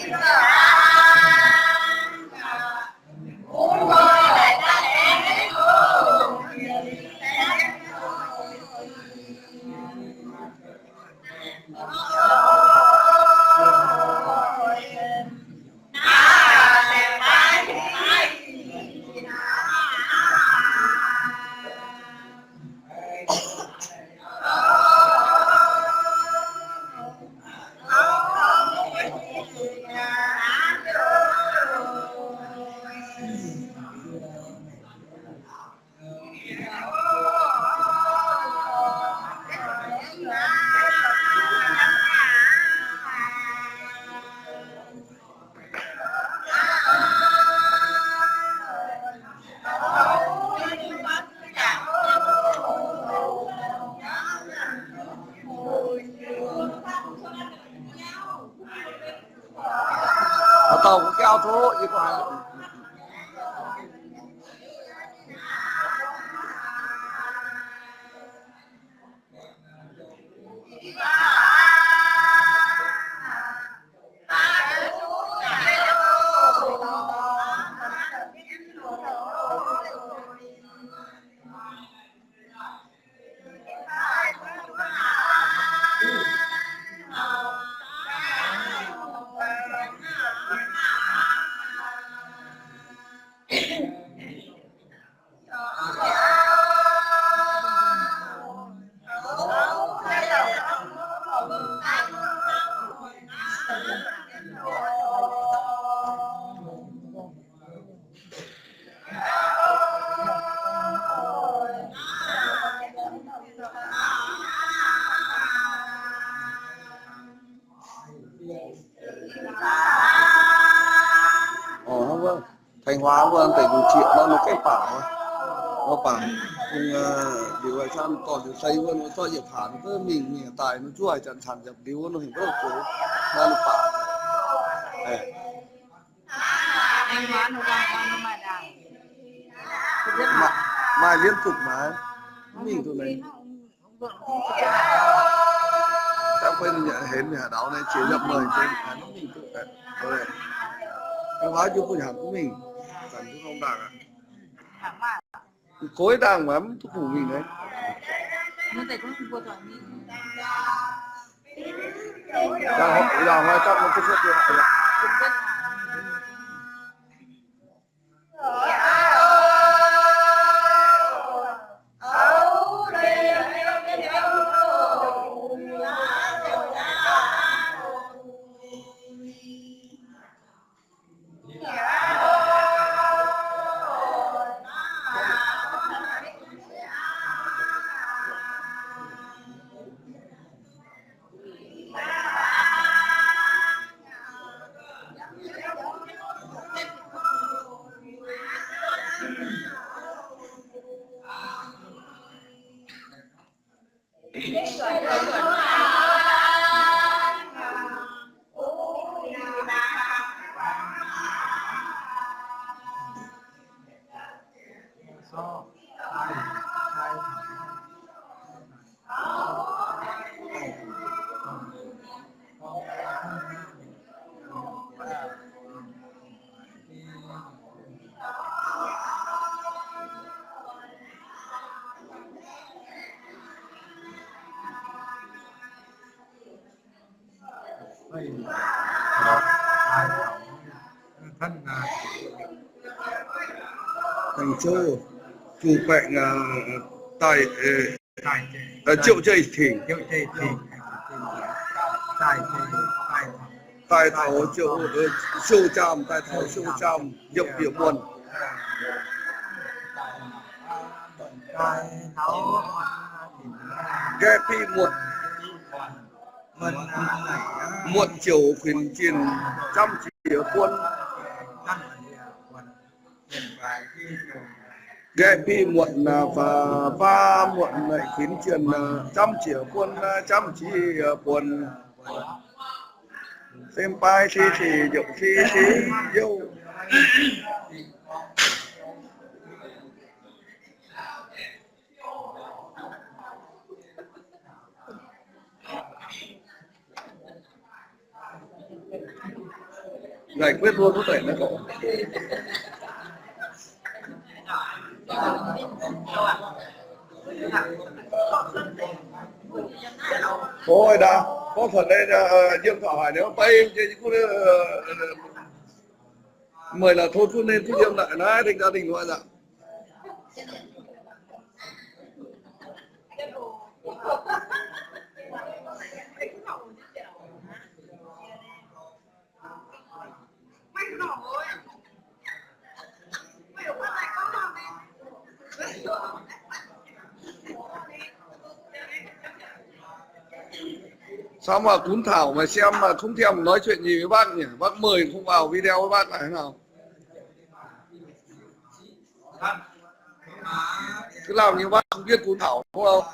Aa, dauh gaux tov yie guai. Thanh Hóa wuov, tỉnh Quảng Trị nó, nó cách bả, nó bả, liuz san dorh liuz sei wuov, nó zorqv yietc paanx, mingh mingh daaih, nó zuov haaix zanc caux yaac liuz, nó hingh bouv zoux, nó bả. Maaih liên tục mà, mingh duqv naaic. Dangh fai heuc mienh haaix dauh naaiv jiex yopv meih jiex, mv mingh duqv. Mv baac jiu bun haaix mv mingh, zanc duqv norm ndaangc aqv. Goiv ndaangc mv duqv kungx mingh naaiv. Yaac hnoi dapv mv duqv cuotv. Quảng Châu, phủ bệnh, à, tài, ờ, ờ, triệu Tây Thỉnh. Tài thảo triệu, ờ, triệu Trạm, tài thảo triệu Trạm, nhập địa muôn. Gai phi muột. Muột triệu khuyến chiến chăm chỉ buôn. Gai phi muột na pha, pha muột nảy khuyến chiến na chăm chỉ buôn, na chăm chỉ buôn. Xem pai si si, dậu si si, dậu. giải quyết luôn có thể nó có. Thôi đã, có phần đây là, ờ, Diêm Thảo Hải nếu Tây chứ cũng, ờ, mời là thôi cứ nên cứ Diêm lại nói thành gia đình ngoại dạ. Sao mà Cún Thảo mà xem mà không thèm nói chuyện gì với bác nhỉ? Bác mời không vào video với bác là thế nào? Cứ làm như bác không biết Cún Thảo đúng không?